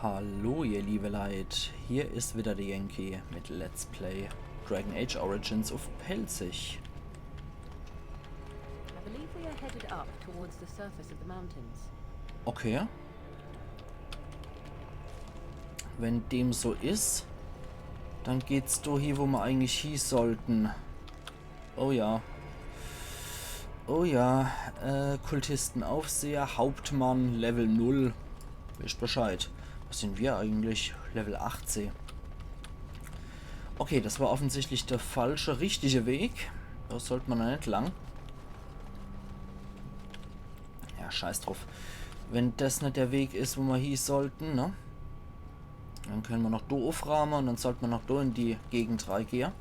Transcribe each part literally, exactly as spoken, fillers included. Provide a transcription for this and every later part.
Hallo ihr liebe Leit, hier is wieder der Yankee mit Let's Play Dragon Age Origins uff Pälzisch. I believe we are headed up towards the surface of the mountains. Okay. Wenn dem so is, dann geht's do hie, wo mer eigentlich hie sollten. Oh ja. Oh ja. Äh, Kultistenaufseher, Hauptmann, Level null. Wisst Bescheid. Was sin mer eigentlich? Level achtzeh. Okay, das war offensichtlich der falsche, richtige Weg. Do sollt mer noch net lang. Ja, scheiß druff. Wenn das net der Weg is, wo mer hie sollten, ne? Dann könne mer noch do uffraame un dann sollt mer noch do in die Gegend reigehe.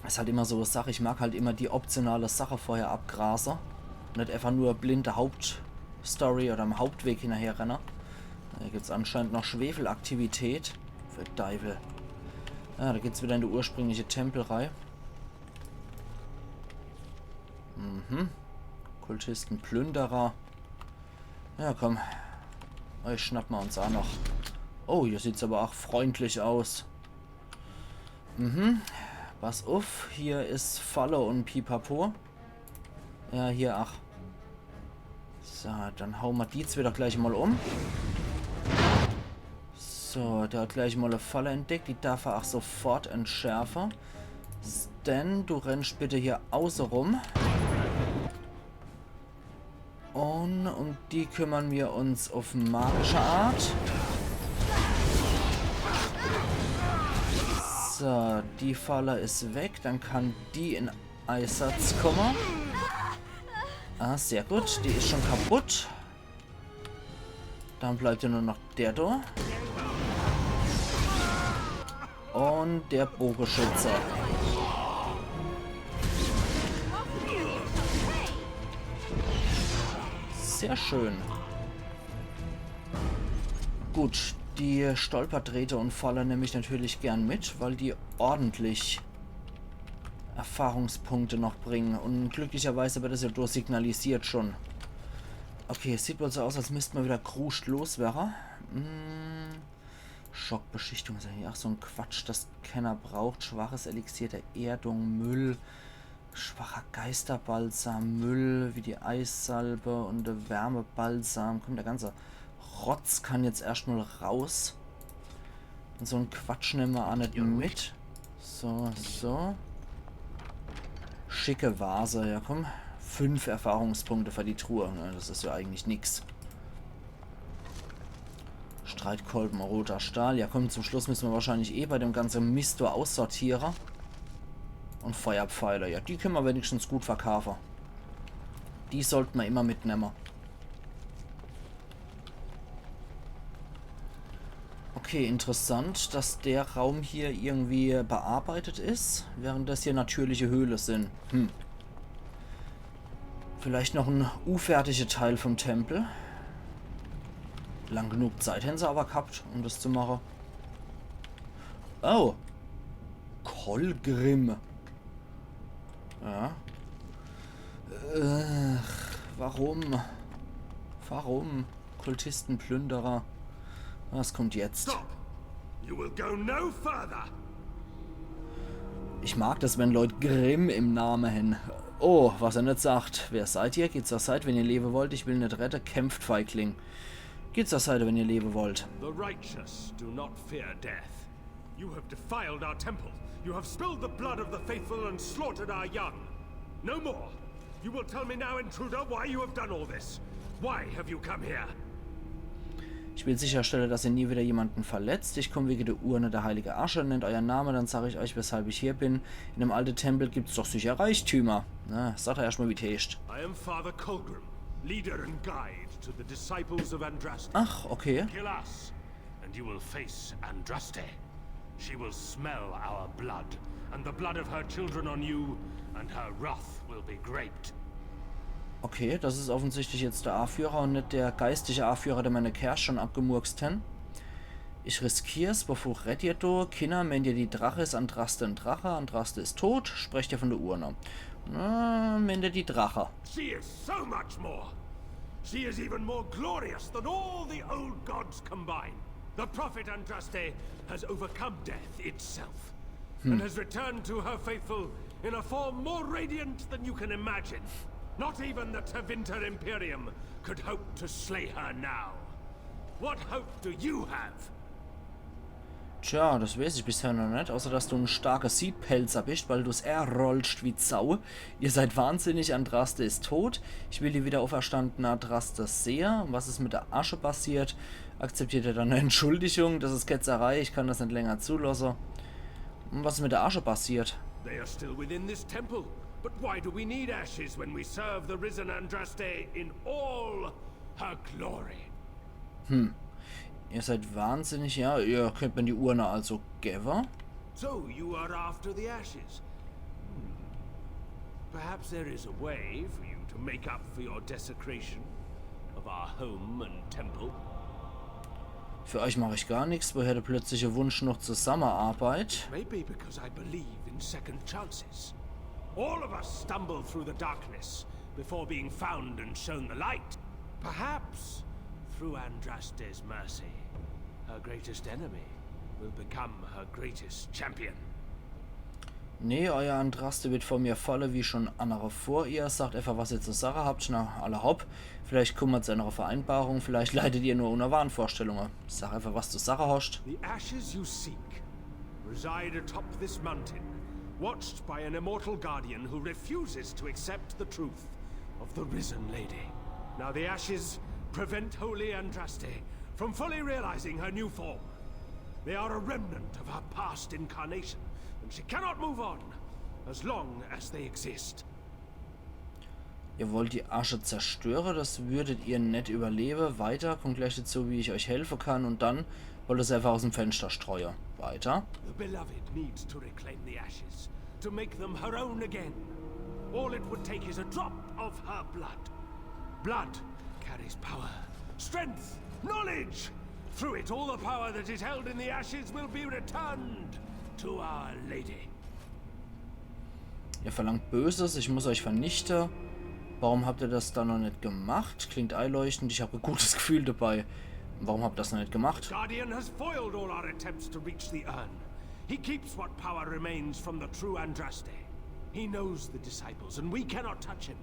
Is halt immer so e Sach, ich mag halt immer die optionale Sache vorher abgrase. Un net einfach nur blinde Hauptstory oder em Hauptweg hinnerher renne. Do gibt's anscheinend noch Schwefelaktivität. Für Deiwel. Ja, do geht's wieder in de ursprüngliche Tempel rei. Mhm. Kultisten, Plünderer. Ja, komm. Euch schnappe mer uns aa noch. Oh, hier sieht's aber aa freundlich aus. Mhm. Pass uff, hier is Falle un Pipapo. Ja, hier, ach. So, dann haue mer die zwee doch gleich mal um. So, der hat gleich mal e Falle entdeckt. Die darf er ach sofort entschärfe. Sten, du rennst bitte hier auße rum. Un um die kümmern mer uns uff magische Art. So, die Falle is weg. Dann kann die in Eisatz komme. Ah, sehr gut. Die is schon kaputt. Dann bleibt ja nur noch der do. Un der Bogeschütze. Sehr schön. Gut, die Stolpertrete un Falle nemm ich natürlich gern mit, weil die ordentlich Erfahrungspunkte noch bringe. Un glücklicherweise wird das ja durchsignalisiert schon. Okay, es sieht wohl so aus, als müsst mer wieder Kruscht loswerre. Hm. Schockbeschichtung is eigentlich ach so en Quatsch, das kenner braucht. Schwaches Elixier der Erdung, Müll. Schwacher Geisterbalsam, Müll, wie die Eissalbe un der Wärmebalsam. Komm, der ganze Rotz kann jetzt erscht mal raus. Un so en Quatsch nemme mer aa net mit. So, so. Schicke Vase, ja komm. Fünf Erfahrungspunkte für die Truhe. Ne, das is ja eigentlich nix. Streitkolben, roter Stahl. Ja komm, zum Schluss müsse mer wahrscheinlich eh bei dem ganze Mist do aussortiere. Un Feuerpfeile, ja, die könne mer wenigstens gut verkaafe. Die sollt mer immer mitnemme. Okay, interessant, dass der Raum hier irgendwie bearbeitet is, während das hier natürliche Höhle sin. Hm. Vielleicht noch en unfertige Teil vom Tempel. Lang genug Zeit hän se aber gehabt, um das zu mache. Oh. Kolgrim. Ja. Ach, warum? Warum? Kultisten, Plünderer. Was kommt jetzt? Stop! You will go no further! Ich mag das, wenn Leut Grimm im Name hän. Oh, was er net sagt. Wer seid ihr? Geht zur Seit, wenn ihr lewe wollt. Ich will net redde. Kämpft, Feigling. Geht zur Seite, wenn ihr lewe wollt. The righteous do not fear death. You have defiled our temple. You have spilled the blood of the faithful and slaughtered our young. No more. You will tell me now, intruder, why you have done all this. Why have you come here? Ich will sicherstellen, dass ihr nie wieder jemanden verletzt. Ich komm wege der Urne der heilige Asche. Nennt euren Namen, dann sag ich euch, weshalb ich hier bin. In dem alten Tempel gibt's doch sicher Reichtümer. Na, sagt er erscht mal, wie 't heeßt. I am Father Colgrim, leader and guide to the disciples of Andraste. Ach, okay. Kill us, and you will face Andraste. She will smell our blood, and the blood of her children on you, and her wrath will be great. Okay, das is offensichtlich jetzt der Aführer un net der geistige Aführer, der meine Kerls schon abgemurkst hän. Ich riskier's, wovun redt ihr do? Kinner, meent ihr, die Drache is Andraste en Drache? Andraste is tot, sprecht ihr von der Urne. Na, meent ihr die Drache? She is so much more. She is even more glorious than all the old gods combined. The prophet Andraste has overcome death itself and has returned to her faithful in a form more radiant than you can imagine. Not even the Tevinter Imperium could hope to slay her now. What hope do you have? Tja, das weiß ich bisher noch net, außer dass du en starker Siedpelzer bist, weil du's R rollst wie Sau. Ihr seid wahnsinnig, Andraste ist tot. Ich will die wiederauferstandene Andraste sehen. Was ist mit der Asche passiert? Akzeptiert er dann eine Entschuldigung? Das ist Ketzerei, ich kann das net länger zulassen. Und was ist mit der Asche passiert? They are still within this temple, but why do we need ashes when we serve the risen Andraste in all her glory? Ihr seid wahnsinnig, ja, ihr könnt mir die Urne also geben. So you are after the ashes. Hmm. Perhaps there is a way for you to make up for your desecration of our home and temple. Für euch mache ich gar nichts. Woher der plötzliche Wunsch noch Zusammenarbeit? Maybe because I believe in second chances. All of us stumble through the darkness before being found and shown the light. Perhaps through Andraste's mercy, her greatest enemy will become her greatest champion. Nee, euer Andraste wird vor mir falle wie schon andere vor ihr. Sagt einfach, was ihr zu sagen habt. Na, alla hopp. Vielleicht kommen wir zu einer Vereinbarung. Vielleicht leidet ihr nur unter Wahnvorstellungen. Sag einfach, was du zu sagen hast. The ashes you seek reside atop this mountain, watched by an immortal guardian who refuses to accept the truth of the risen lady. Now the ashes prevent holy Andraste from fully realizing her new form. They are a remnant of her past incarnation, and she cannot move on as long as they exist. Ihr wollt die Asche zerstören, das würdet ihr net überleben. Weiter, kommt gleich dazu, wie ich euch helfen kann. Und dann wollt ihr sie einfach aus dem Fenster streuen. Weiter. The beloved needs to reclaim the ashes, to make them her own again. All it would take is a drop of her blood. Blood carries power, strength, knowledge. Through it, all the power that is held in the ashes will be returned to Our Lady. Ihr verlangt Böses, ich muss euch vernichten. Warum habt ihr das dann noch net gemacht? Klingt einleuchtend, ich habe ein gutes Gefühl dabei. Warum habt ihr das noch net gemacht? Guardian has foiled all our attempts to reach the urn. He keeps what power remains from the true Andraste. He knows the disciples, and we cannot touch him,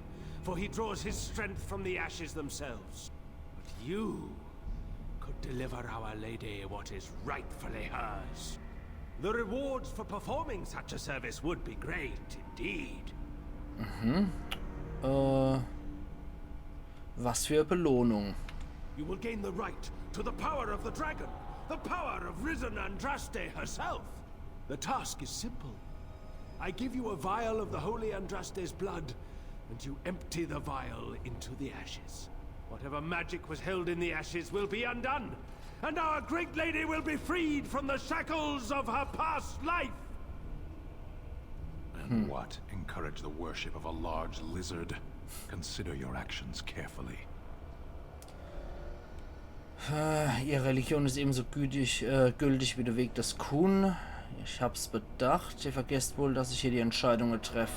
for he draws his strength from the ashes themselves. But you could deliver Our Lady what is rightfully hers. The rewards for performing such a service would be great indeed. Äh, was für Belohnung? You will gain the right to the power of the dragon, the power of risen Andraste herself. The task is simple. I give you a vial of the holy Andraste's blood, and you empty the vial into the ashes. Whatever magic was held in the ashes will be undone, and our great lady will be freed from the shackles of her past life. And what? Encourage the worship of a large lizard? Consider your actions carefully. Äh, ihre Religion ist ebenso gültig, äh, gültig wie der Weg des Khun. Ich hab's bedacht. Ihr vergesst wohl, dass ich hier die Entscheidungen treff.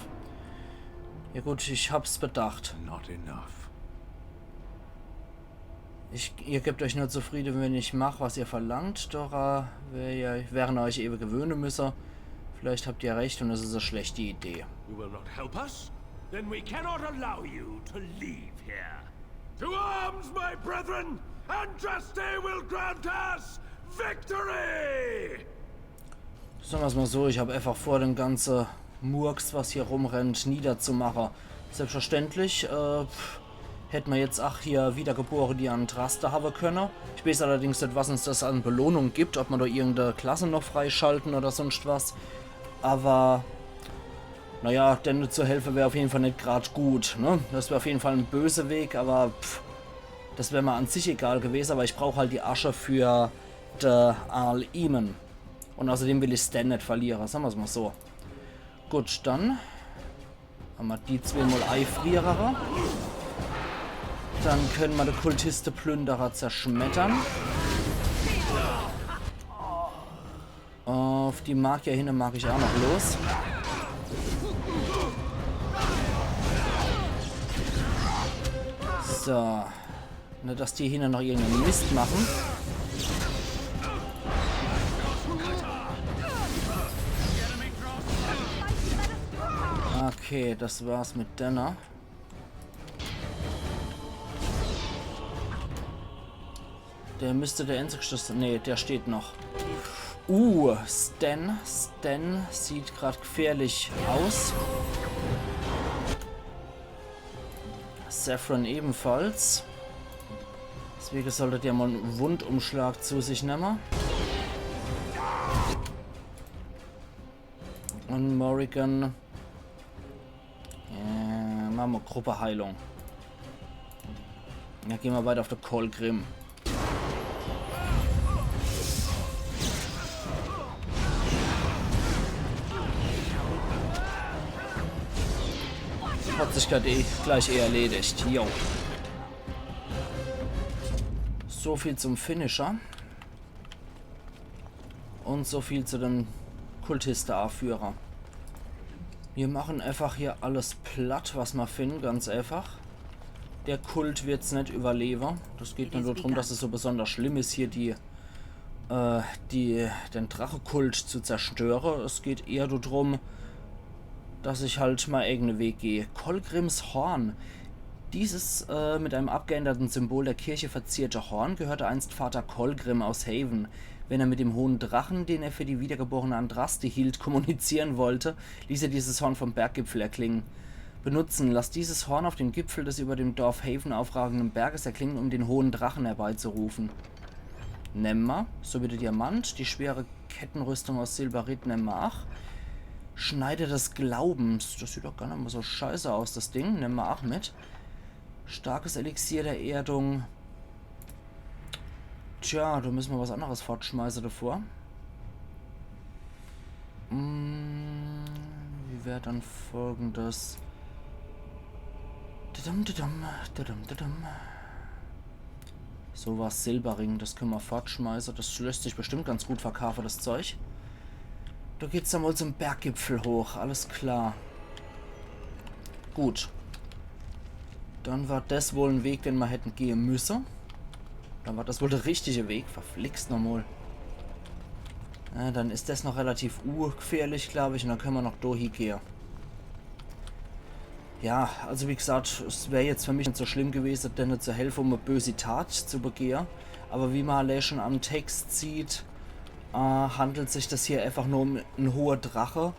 Ja gut, ich hab's bedacht. Not enough. Ich, ihr gebt euch nur zufrieden, wenn ich mach, was ihr verlangt. Dora, wir ja, wären euch ewig gewöhnen müssen. Vielleicht habt ihr recht und es ist eine schlechte Idee. You will not help us? Then we cannot allow you to leave here. To arms, my brethren! Andraste will grant us victory! Sagen wir's mal so, ich hab einfach vor, den ganzen Murks, was hier rumrennt, niederzumachen. Selbstverständlich, äh, pf, hätt man jetzt ach hier Wiedergeborene, die Andraste haben können. Ich weiß allerdings nicht, was uns das an Belohnung gibt, ob man da irgendeine Klasse noch freischalten oder sonst was. Aber, naja, denen zu helfen wär auf jeden Fall nicht grad gut, ne? Das wär auf jeden Fall ein böser Weg, aber pf, das wär mir an sich egal gewesen, aber ich brauch halt die Asche für der Arl Eamon. Und außerdem will ich Sten nicht verlieren, sagen wir's mal so. Gut, dann haben wir die zweimal Eifrierer. Dann können wir die Kultiste-Plünderer zerschmettern. Auf die Magier hinne mag ich auch noch los. So. Ne, dass die hinne noch irgendeinen Mist machen. Okay, das war's mit denne. Der müsste der einzigste sein. Nee, der steht noch. Uh, Sten. Sten sieht grad gefährlich aus. Zevran ebenfalls. Deswegen sollte der mal einen Wundumschlag zu sich nehmen. Und Morrigan. Äh, machen wir Gruppeheilung. Dann gehen wir weiter auf den Colgrim. Hat sich grad eh gleich eh erledigt. Jo. So viel zum Finisher. Und so viel zu dem Kultista-Führer. Wir machen einfach hier alles platt, was wir finden, ganz einfach. Der Kult wird's net überleben. Das geht net nur drum, dass es so besonders schlimm ist, hier die, äh, die, den Drachekult zu zerstören. Es geht eher nur drum, dass ich halt mein eigenen Weg gehe. Colgrims Horn. Dieses, äh, mit einem abgeänderten Symbol der Kirche verzierte Horn gehörte einst Vater Colgrim aus Haven. Wenn er mit dem hohen Drachen, den er für die wiedergeborene Andraste hielt, kommunizieren wollte, ließ er dieses Horn vom Berggipfel erklingen. Benutzen. Lass dieses Horn auf dem Gipfel des über dem Dorf Haven aufragenden Berges erklingen, um den hohen Drachen herbeizurufen. Nemma, so wie der Diamant, die schwere Kettenrüstung aus Silberit, nemma ach. Schneider des Glaubens. Das sieht doch gar net mal so scheiße aus, das Ding. Nemma ach mit. Starkes Elixier der Erdung. Tja, da müssen wir was anderes fortschmeißen davor. Mm, wie wär dann folgendes? Dadam, dadam, dadam, dadam. So was, Silberring, das können wir fortschmeißen. Das lässt sich bestimmt ganz gut verkaufen, das Zeug. Da geht's dann wohl zum Berggipfel hoch, alles klar. Gut. Dann war das wohl ein Weg, den wir hätten gehen müssen. Dann war das wohl der richtige Weg. Verflixt nochmal. Ja, dann ist das noch relativ ungefährlich, glaube ich. Und dann können wir noch da hingehen. Ja, also wie gesagt, es wäre jetzt für mich nicht so schlimm gewesen, denen zu helfen, um eine böse Tat zu begehen. Aber wie man allein schon am Text sieht, äh, handelt sich das hier einfach nur um einen hohen Drache,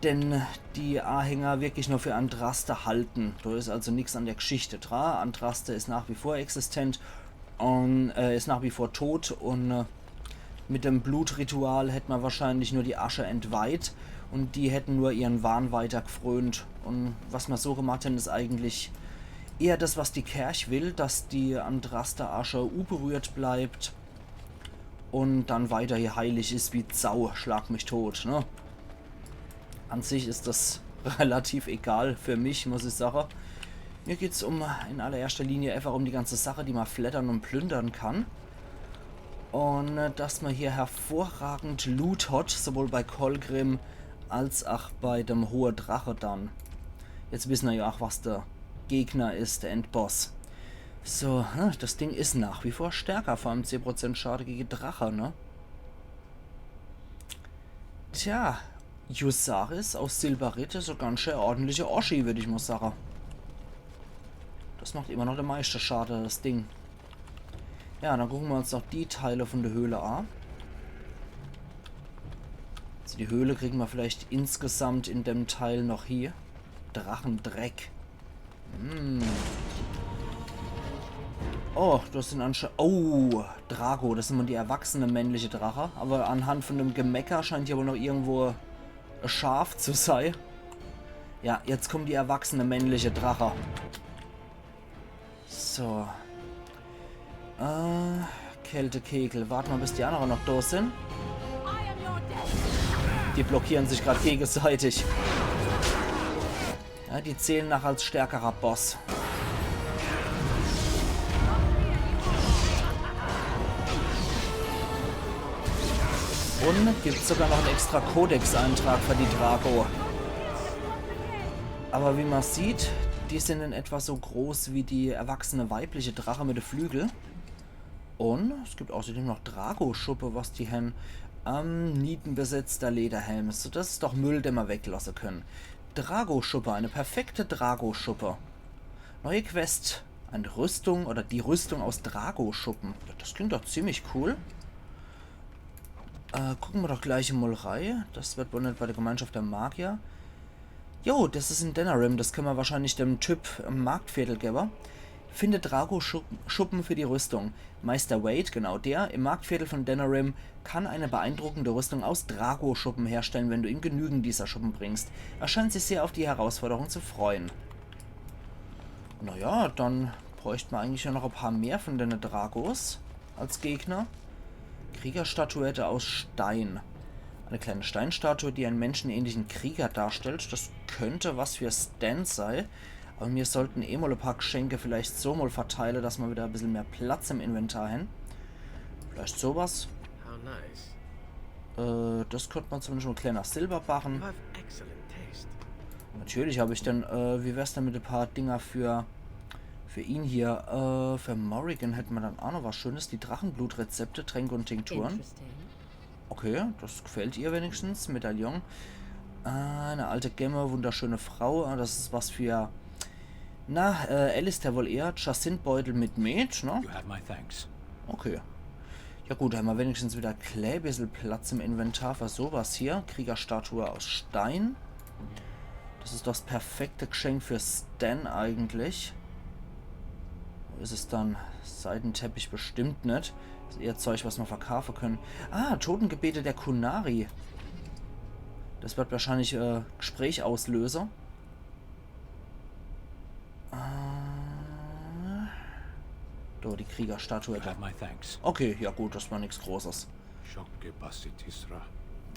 den die Anhänger wirklich nur für Andraste halten. Da ist also nichts an der Geschichte dran. Andraste ist nach wie vor existent und, äh, ist nach wie vor tot und, äh, mit dem Blutritual hätte man wahrscheinlich nur die Asche entweiht und die hätten nur ihren Wahn weiter gefrönt. Und was man so gemacht hätten, ist eigentlich eher das, was die Kerch will, dass die Andraste-Asche unberührt bleibt und dann weiter hier heilig ist wie Sau, schlag mich tot, ne? An sich ist das relativ egal für mich, muss ich sagen. Mir geht's um, in allererster Linie einfach um die ganze Sache, die man fleddern und plündern kann. Und, äh, dass man hier hervorragend Loot hat, sowohl bei Colgrim als auch bei dem hohen Drache dann. Jetzt wissen wir ja auch, was der Gegner ist, der Endboss. So, ne, das Ding ist nach wie vor stärker, vor allem zehn Prozent Schade gegen Drache, ne? Tja, Yusaris aus Silberrit, so ganz schön ordentliche Oschi, würd ich mal sagen. Das macht immer noch der meiste Schade, das Ding. Ja, dann gucken wir uns noch die Teile von der Höhle an. Also die Höhle kriegen wir vielleicht insgesamt in dem Teil noch hier. Drachendreck. Hm. Oh, das sind anscheinend. Oh, Drago, das sind mal die erwachsene männliche Drache. Aber anhand von dem Gemecker scheint hier wohl noch irgendwo e Schaf zu sein. Ja, jetzt kommen die erwachsene männliche Drache. So. Äh, Kältekegel. Warten wir, bis die anderen noch da sind. Die blockieren sich gerade gegenseitig. Ja, die zählen nach als stärkerer Boss. Und gibt sogar noch einen extra Codex-Eintrag für die Drago. Aber wie man sieht, Die sin in etwa so groß wie die erwachsene weibliche Drache mit de Flügel. Un es gibt außerdem noch Drago-Schuppe, was die hen. Ähm, nietenbesetzter Lederhelm. So, das is doch Müll, den mer weglosse könne. Drago-Schuppe, eine perfekte Drago-Schuppe. Neue Quest. Eine Rüstung oder die Rüstung aus Drago-Schuppen. Ja, das klingt doch ziemlich cool. Äh, gucke mer doch gleich mol rei. Das wird wohl net bei der Gemeinschaft der Magier. Jo, das is in Denerim. Das könne mer wahrscheinlich dem Typ im Marktviertel gewwe. Finde Drago-Schuppen für die Rüstung. Meister Wade, genau der, im Marktviertel von Denerim kann eine beeindruckende Rüstung aus Drago-Schuppen herstellen, wenn du ihm genügend dieser Schuppen bringst. Er scheint sich sehr auf die Herausforderung zu freuen. Naja, dann bräucht mer eigentlich nur noch e paar mehr von dene Dragos als Gegner. Kriegerstatuette aus Stein. Eine kleine Steinstatue, die einen menschenähnlichen Krieger darstellt. Das könnte was für Sten sei. Aber mir sollten eh mol e paar Geschenke vielleicht so mol verteile, dass mer wieder e bissel mehr Platz im Inventar hen. Vielleicht sowas. How nice. Äh, das könnt mer zumindest mol kleiner Silberbarren. You have excellent taste. Natürlich hab ich dann, äh, wie wär's denn mit e paar Dinger für, für ihn hier? Äh, für Morrigan hätte mer dann auch noch was Schönes. Die Drachenblutrezepte, Tränke und Tinkturen. Interesting. Okay, das gefällt ihr wenigstens. Medaillon. Äh, eine alte Gemme, wunderschöne Frau. Ah, das is was für, na, äh, Alistair wohl eher. Jacinthbeutel mit Met, ne? You have my thanks. Okay. Ja gut, hämmer wenigstens wieder e klä bissel Platz im Inventar für sowas hier. Kriegerstatue aus Stein. Das is doch das perfekte Geschenk für Sten eigentlich. Wo is es dann? Seidenteppich bestimmt net. Das is eher Zeug, was mer verkaufe könne. Ah, Totengebete der Qunari. Das wird wahrscheinlich, äh, Gespräch auslöse. Äh, do, die Kriegerstatue. You have my thanks. Okay, ja gut, das war nix Großes. Shokke Basitisra,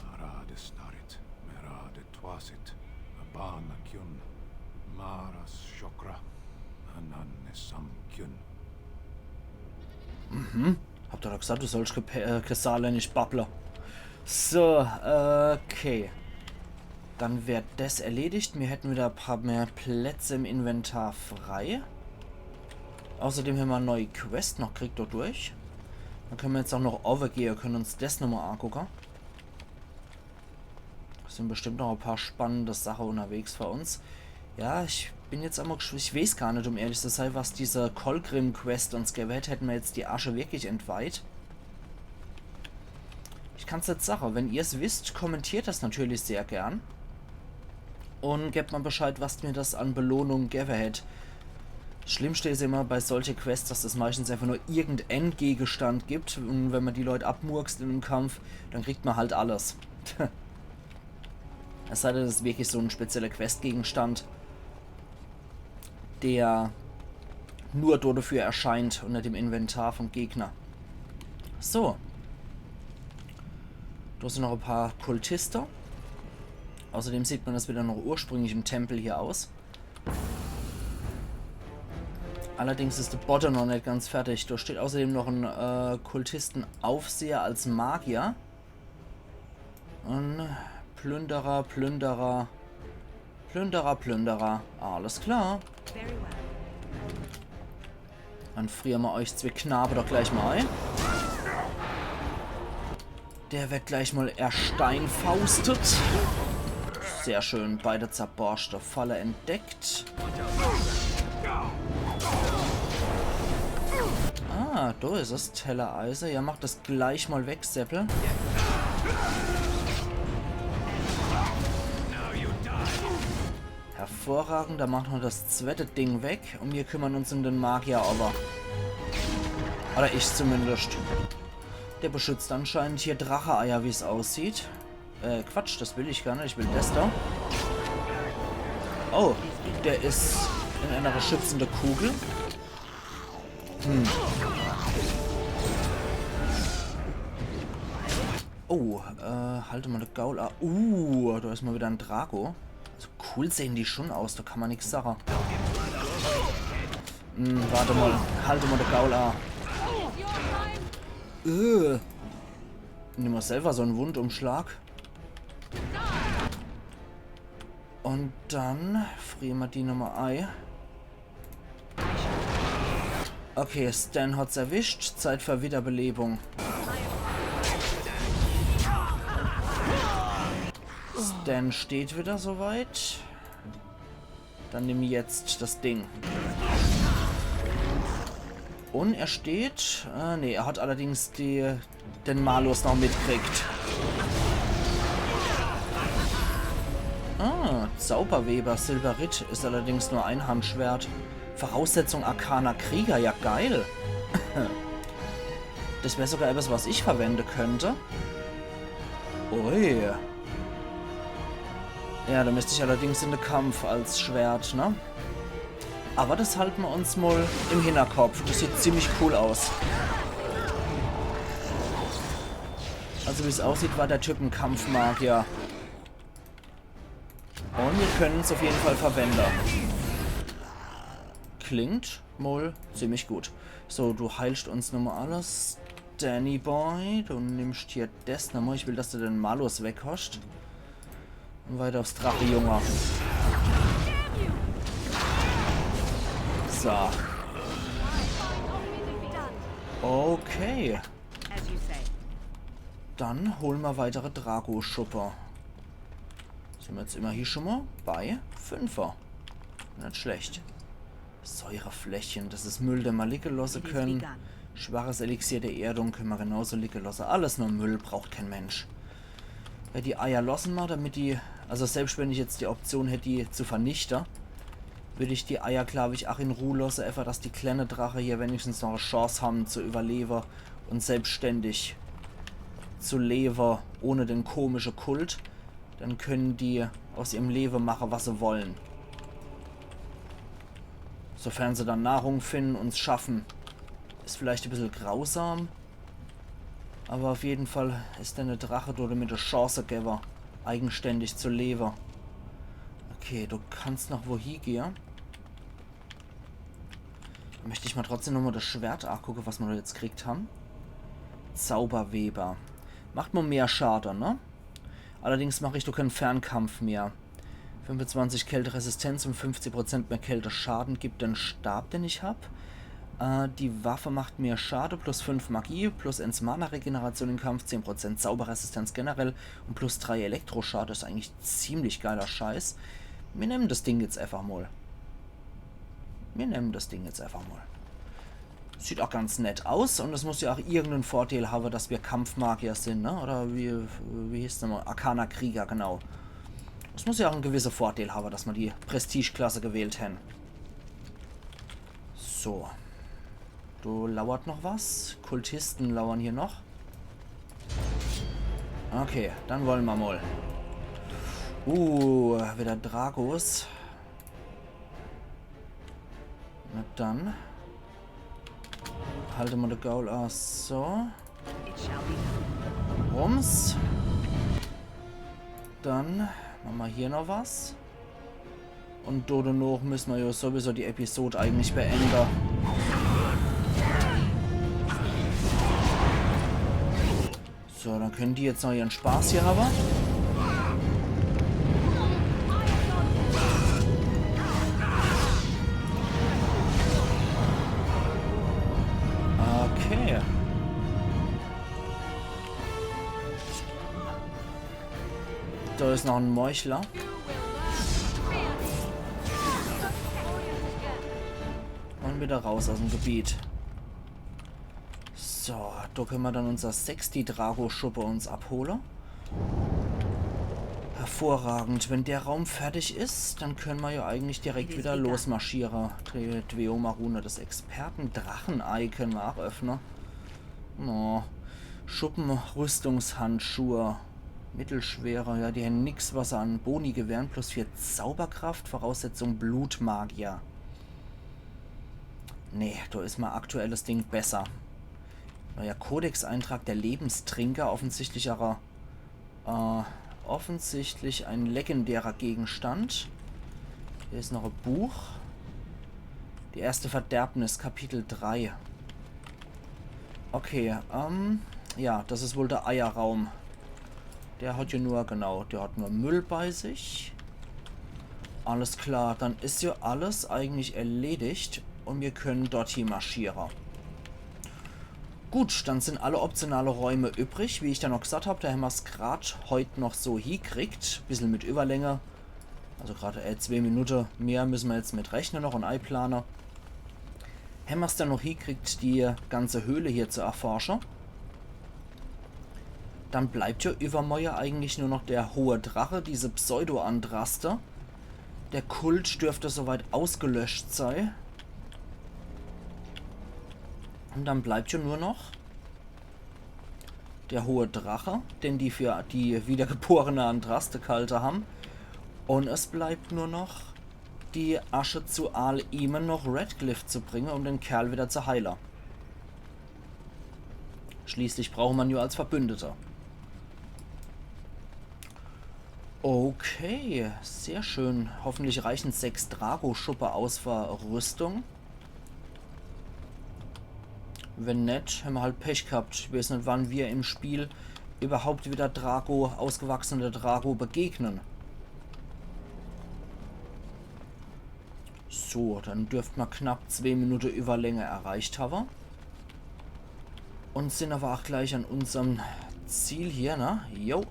Mara de Snarit, Mera de Twasit, Abana Kyun, Mara Shokra, Anane Sam Kyun. Mhm. Hab doch gesagt, du sollst Ke-, äh, Kesale nicht babble. So, äh, okay. Dann wär das erledigt. Mir hätten wieder e paar mehr Plätze im Inventar frei. Außerdem hämmer e neue Quest noch kriegt dodurch. Dann könne mer jetzt auch noch owwe gehe, könne uns das nochmal angucke. Es sin bestimmt noch e paar spannende Sache unterwegs für uns. Ja, ich bin jetzt einmal gesch-, ich weeß gar net, um ehrlich zu sei, was diese Colgrim-Quest uns gewwe hätt. Hätte mer jetzt die Asche wirklich entweiht. Ich kann's net sache. Wenn ihr's wisst, kommentiert das natürlich sehr gern. Und gebt mal Bescheid, was mir das an Belohnung gewwe hätt. Das Schlimmste is immer bei solche Quests, dass es meistens einfach nur irgendein Gegenstand gibt. Und wenn mer die Leut abmurkst in dem Kampf, dann kriegt mer halt alles. Es sei denn, es is wirklich so en spezieller Questgegenstand, der nur do dafür erscheint und net im Inventar vom Gegner. So. Do sin noch e paar Kultiste. Außerdem sieht mer das wieder noch ursprünglich im Tempel hier aus. Allerdings is de Bodde noch net ganz fertig. Do steht außerdem noch en, äh, Kultistenaufseher als Magier. Un Plünderer, Plünderer, Plünderer, Plünderer. Alles klar. Very well. Dann friere mer euch zwee Knabe doch gleich mal ei. Der wird gleich mal ersteinfaustet. Sehr schön, beide zerborschte. Falle entdeckt. Ah, do is es, Tellereise. Ja, mach das gleich mal weg, Seppel. Hervorragend, dann mache mer das zweite Ding weg und mir kümmern uns um den Magier, aber. Oder ich zumindest. Der beschützt anscheinend hier Drache-Eier, wie's aussieht. Äh, Quatsch, das will ich gar net. Ich will das da. Oh, der is in einer schützende Kugel. Hm. Oh, äh, halt mal de Gaul a. Uh, do is mal wieder en Drago. Also cool sehen die schon aus, do kann mer nix sache. Hm, warte mal. Halt mal de Gaul a. Äh. Nimm mal selber so en Wundumschlag. Und dann friere mer die nochmal ei. Okay, Sten hat's erwischt. Zeit für Wiederbelebung. Sten steht wieder soweit. Dann nimm jetzt das Ding. Und er steht. Äh, nee, er hat allerdings die, den Malus noch mitkriegt. Ah, Zauberweber, Silberit ist allerdings nur Einhandschwert. Voraussetzung arkaner Krieger, ja geil. Das wäre sogar etwas, was ich verwenden könnte. Ui. Ja, da müsste ich allerdings in den Kampf als Schwert, ne? Aber das halten wir uns mal im Hinterkopf. Das sieht ziemlich cool aus. Also wie es aussieht, war der Typ ein Kampfmagier. Und wir können es auf jeden Fall verwenden. Klingt mal ziemlich gut. So, du heilst uns nochmal alles. Danny Boy, du nimmst hier das nochmal. Ich will, dass du den Malus weg hast. Und weiter aufs Drache, Junge. So. Okay. Dann holen wir weitere Drago-Schuppe. Sind wir jetzt immerhin schon mal bei Fünfer. Nicht schlecht. Säurefläschchen, das ist Müll, den wir liegen lassen können. Schwaches Elixier der Erdung können wir genauso liegen lassen. Alles nur Müll, braucht kein Mensch. Ja, die Eier lassen wir, damit die, also selbst wenn ich jetzt die Option hätte, die zu vernichten, würde ich die Eier, glaube ich, auch in Ruhe lassen, einfach, dass die kleinen Drachen hier wenigstens noch eine Chance haben zu überleben und selbstständig zu leben, ohne den komischen Kult. Dann können die aus ihrem Leben machen, was sie wollen. Sofern sie dann Nahrung finden und es schaffen. Ist vielleicht ein bisschen grausam, aber auf jeden Fall ist der Drache dort mit der Chance gegeben, eigenständig zu leben. Okay, du kannst noch wohin gehen. Möchte ich mal trotzdem nochmal das Schwert angucken, was wir da jetzt gekriegt haben. Zauberweber. Macht nur mehr Schaden, ne? Allerdings mache ich doch keinen Fernkampf mehr. Fünfundzwanzig Kälteresistenz und fünfzig Prozent mehr Kälteschaden gibt den Stab, den ich hab. Äh, die Waffe macht mehr Schade, plus fünf Magie, plus eins Mana-Regeneration im Kampf, zehn Prozent Zauberresistenz generell und plus drei Elektroschade. Ist eigentlich ziemlich geiler Scheiß. Wir nehmen das Ding jetzt einfach mal. Wir nehmen das Ding jetzt einfach mal. Sieht auch ganz nett aus und es muss ja auch irgendeinen Vorteil haben, dass wir Kampfmagier sind, ne? Oder wie, wie hieß es nochmal? Arkaner Krieger, genau. Es muss ja auch einen gewissen Vorteil haben, dass wir die Prestigeklasse gewählt haben. So. Da lauert noch was. Kultisten lauern hier noch. Okay, dann wollen wir mal. Uh, wieder Dragos. Na dann. Halte mal de Gaul aus. So. Rums. Dann mache mer hier noch was. Und do danach müsse mer ja sowieso die Episode eigentlich beende. So, dann können die jetzt noch ihren Spaß hier haben. Okay. Da ist noch ein Meuchler. Und wieder raus aus dem Gebiet. So, da können wir dann unser Sexty-Drago-Schuppe uns abholen. Hervorragend. Wenn der Raum fertig ist, dann können wir ja eigentlich direkt wieder losmarschieren. Die Dweoma-Rune, das Experten-Drachenei können wir auch öffnen. Oh. Schuppen, Rüstungshandschuhe. Mittelschwere, ja, die haben nix, was an Boni gewähren. Plus vier Zauberkraft, Voraussetzung Blutmagier. Nee, da ist mein aktuelles Ding besser. Neuer Kodexeintrag der Lebenstrinker, offensichtlich aber, äh, offensichtlich ein legendärer Gegenstand. Hier ist noch ein Buch. Die erste Verderbnis, Kapitel drei. Okay, ähm, ja, das ist wohl der Eierraum. Der hat ja nur, genau, der hat nur Müll bei sich. Alles klar, dann ist ja alles eigentlich erledigt. Und mir können dort hie marschiere. Gut, dann sind alle optionale Räume übrig. Wie ich dann noch gesagt hab, do hämmer's grad heut noch so hiekriegt. Bissel mit Überlänge. Also grad, äh, zwee Minute mehr müssen mer jetzt mit rechne noch und eiplane. Hämmer's dann noch hiekriegt, die ganze Höhle hier zu erforsche. Dann bleibt ja übermorje eigentlich nur noch der hohe Drache, diese Pseudo-Andraste. Der Kult dürfte soweit ausgelöscht sei. Und dann bleibt ja nur noch der hohe Drache, den die für die wiedergeborene Andraste ghalte haben. Und es bleibt nur noch die Asche zu Aal Eamon noch Redcliffe zu bringe, um den Kerl wieder zu heile. Schließlich brauche mer jo als Verbündete. Okay, sehr schön. Hoffentlich reichen sechs Drago-Schuppe aus für Rüstung. Wenn net, hämmer halt Pech ghabt. Ich weeß net, wann mir im Spiel überhaupt wieder Drago, ausgewachsene Drago begegnen. So, dann dürft mer knapp zwee Minute Überlänge erreicht hawwe. Und sind aber auch gleich an unserm Ziel hier, ne? Jo.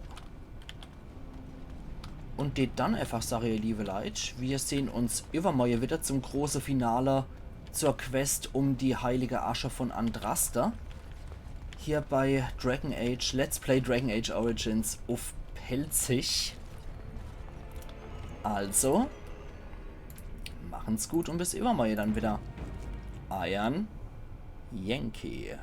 Und deet dann einfach sage, ihr liebe Leit, wir sehen uns übermorje wieder zum große Finale zur Quest um die heilige Asche von Andraste. Hier bei Dragon Age, Let's Play Dragon Age Origins uff Pälzisch. Also, machen's gut und bis übermorje dann wieder. Eiern Yankee.